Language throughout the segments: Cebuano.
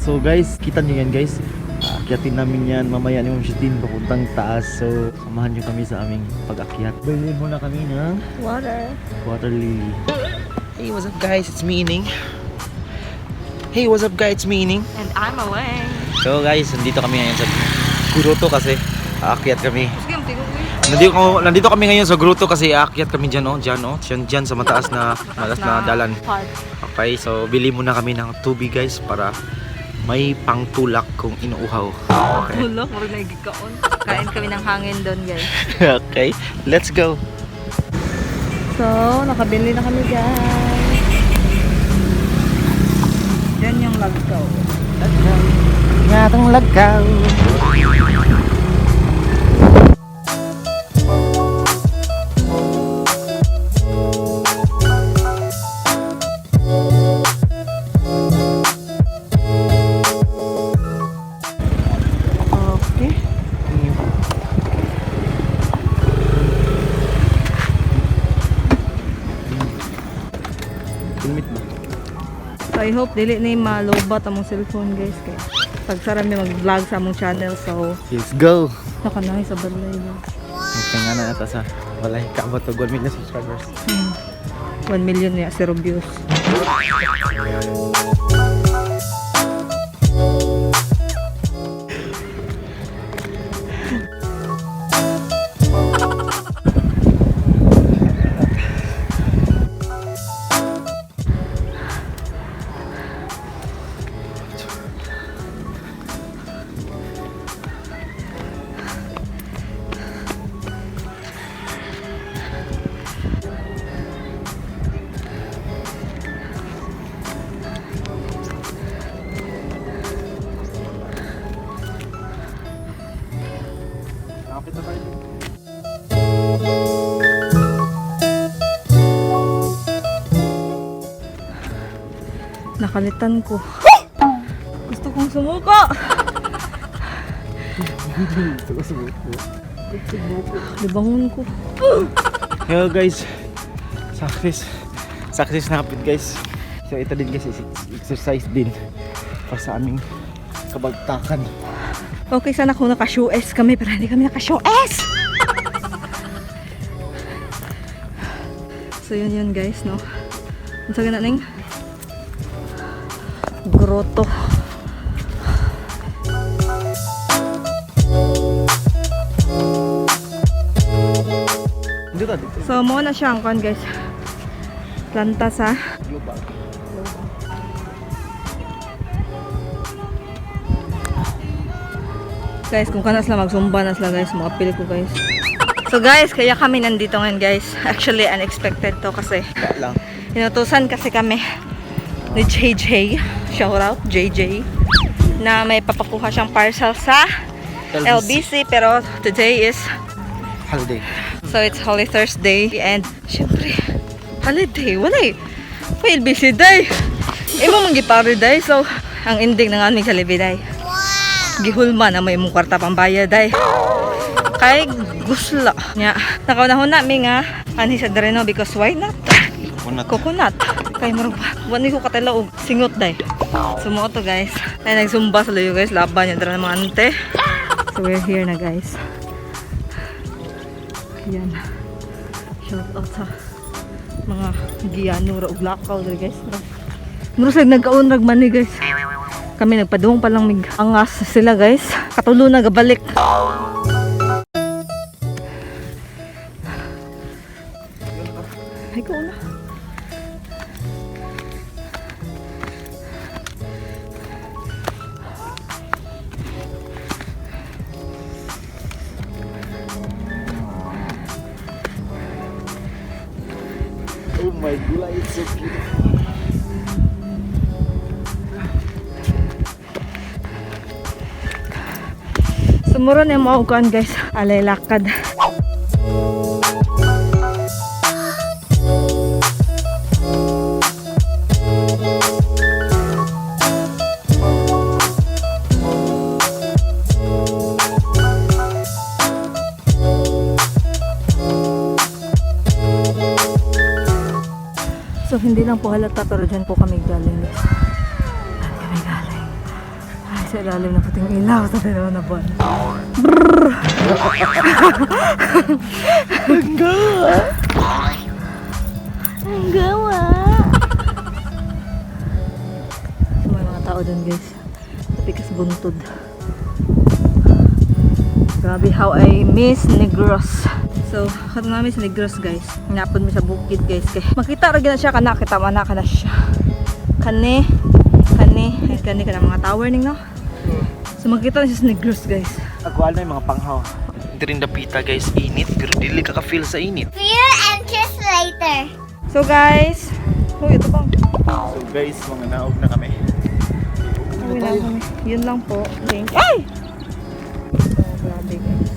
So guys, kita nyo yan, guys. Akyatin namin yan mamaya ni Ma'am Justine papuntang taas. So, samahan nyo kami sa aming pag-akyat. Bilhin muna kami ng Water. Water lily. Hey, what's up, guys? It's me, Ining. Hey, what's up, guys? It's me, Ining. And I'm Aleng. So guys, nandito kami ngayon sa grotto kasi aakyat kami. Sige, tingog eh. Nandito kami ngayon sa grotto kasi aakyat kami dyan, oh, dyan, oh, dyan, dyan sa mataas na dalan. Part. Okay, so bili muna kami ng tubig, guys, para may pangtulak kung inuuhaw. Okay. Tulok, murag nagigikaon. Kain kami ng hangin doon, guys. Okay, let's go. So, nakabili na kami, guys. Yan yung lagkaw. Ngatang lagkaw. Okay. Helmet ba? So, I hope dili na yung malobat among cellphone, guys. Kay pagsara mi mag-vlog sa among channel. So, Let's go. nakanahay sa balay, guys. Okay nga na ata sa walay kaabot og 1 million subscribers. 1 million niya, zero views. Nakapit na tayo. Nakalitan ko. Gusto kong sumuko! Gusto ko sumuko. Libangon ko. Hello, guys. Success. Success na hapit, guys. So ito din, guys, is exercise din para sa aming kabagtakan. Okay, sana kung naka-shoes kami, pero hindi kami naka-shoes! So yun yun, guys, no? Ang saga na ning? Grotto. Dito dito. So, mo na siya ang kwan, guys. Planta sa Global. Guys, kung kana sila magsumba na sila, guys, makapil ko, guys. So guys, kaya kami nandito ngayon, guys. Actually, unexpected to kasi Wala lang. inutusan kasi kami ni JJ. Shout out, JJ. Na may papakuha siyang parcel sa LBC. Pero today is, Holiday. So it's Holy Thursday. And syempre, holiday. Wala eh. May LBC day. Imo man gipare day. So, ang ending ng aming salibi day. Gihulma na may imong kwarta pambayad day. Kay gusla. Nya, nakaunahon na mi nga anhi sa Dreno because why not? Coconut. Coconut. Kay murag pa. Wa ni ko katela og singot day. Sumuo to, guys. Ay nagsumba sa layo, guys, laban niya dira ng mga ante. So we're here na, guys. Ayan. Shout out sa mga giyano ra og lakaw diri, guys. Murag sila nagkaon rag mani, guys. Kami nagpadung pa lang mig angas sila, guys. Katulo na gabalik. Ay ko na. Oh my gulay, it's so beautiful. Sumuro na yung mga uguan, guys. Alay lakad. So hindi lang po halata pero dyan po kami galing, guys. Dyan kami galing. Sa ilalim ng puting ilaw sa 2 na buwan. Ang gawa! Ang gawa! So, may mga tao dun, guys. Tapi kas buntod. Grabe how I miss Negros. So, kato namin sa Negros, guys. Napod mi sa bukid, guys. Kay makita ra gyud na siya kana kita man na kana siya. Kani, kani, ay kani kana mga tower ning, no. So makita na siya sa Negros, guys. Agwal na yung mga panghaw. Hindi rin dapita, guys, init. Pero dili ka ka-feel sa init. Feel and kiss later. So guys, huy, ito bang? So guys, mga naog na kami. Uwi na kami. Yun lang po. Thank Ay! So, grabe, guys.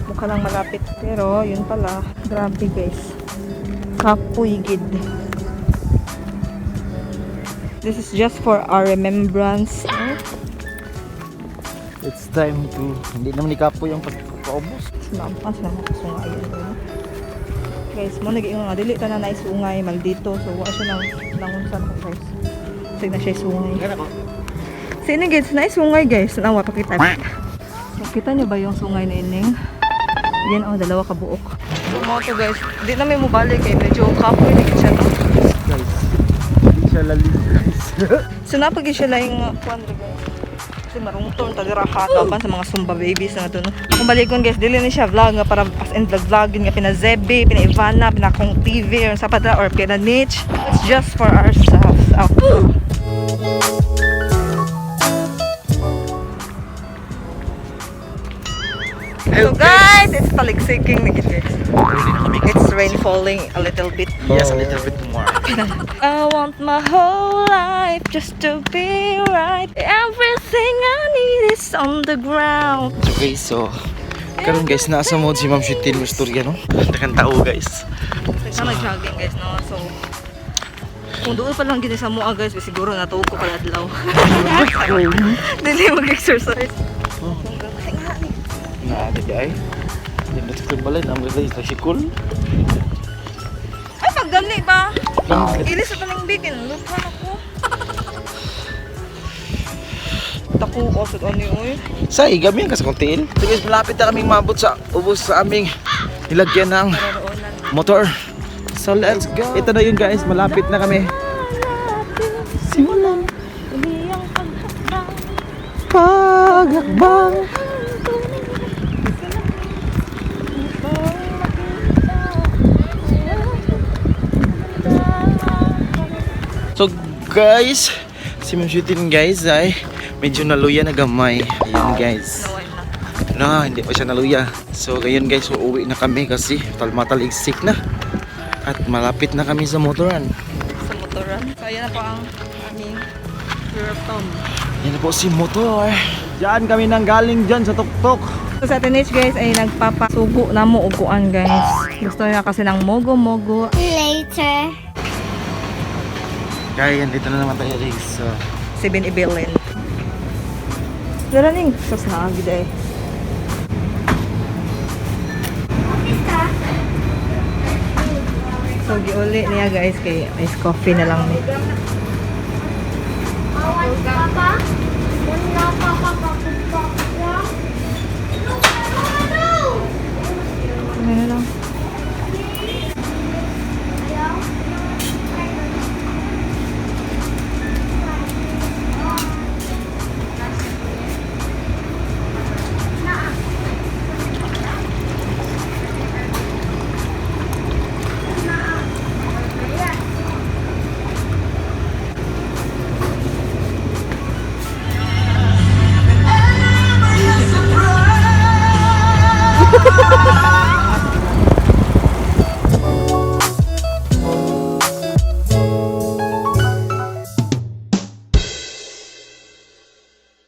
Mukha lang malapit. Pero, yun pala. Grabe, guys. Kapuygid. This is just for our remembrance. It's time to... Hindi naman ni Kapoy ang pagpaubos. Sinampan, sinampan ko sungay. Ano. Guys, mo nag nga dili ta na naisungay maldito. So, wa siya nang nangunsan ko, guys. Sige na siya sungay. Gana ko. Sino, guys, naisungay, guys. Nawa pakita. So, kita niyo ba yung sungay na ining? Yan oh, dalawa ka buok. So, mo to, guys. Di na may mubalik kay medyo kapoy na gid siya to. Guys, hindi siya lalim, guys. So napag siya laing kuan ra, guys. Kasi marungtong tadira hatapan sa mga Zumba babies na to, no. Kung balikon, guys, dili ni siya vlog nga para as in vlog vlog yun nga pina Zebby, pina Ivana, pina Kong TV or sa padra or pina Niche. It's just for ourselves. Oh. So guys, it's taligsiking na gid, guys. It's rain falling a little bit. Yes, a little bit more. I want my whole life just to be right. Everything I need is on the ground. So guys, so... Karon guys, nasa mode si Ma'am Shitin Mustorya, no? Dakan tao, guys. So, nag-jogging, guys, no? So, kung doon pa lang gini sa mua, guys, siguro natuog ko pala adlaw. Dili mag-exercise. Oh. Na, di ay. Hindi na sa balay, naman guys, tricycle. Ay, paggali ba? Ilis sa taning bikin. Lupa ako. Taku ko sa ano yun, uy. Say, gabi ka sa kontiin. So guys, malapit na kaming maabot sa ubos sa aming nilagyan ng Paroroonan. motor. So let's go. Ito na yun, guys, malapit na kami. Simulan Iyang paghakbang. paghakbang. So guys, si Ma'am Shutin, guys, ay medyo naluya na gamay. Ayun, guys. Naway na. Na, hindi pa siya naluya. So ngayon, guys, uuwi na kami kasi mataligsik na. At malapit na kami sa motoran. Sa motoran. So, ayan na po ang aming tom. Yan na po si motor. Diyan kami nang galing dyan sa tuktok. So, sa Teenage, guys, ay nagpapasugo na mo uguan, guys. Gusto niya kasi ng mogo-mogo. Later. Kaya dito na naman tayo, guys. So, 7-Eleven. Dara ning sas na gid eh. So giuli niya, guys, kay ice coffee na lang ni. I want Papa.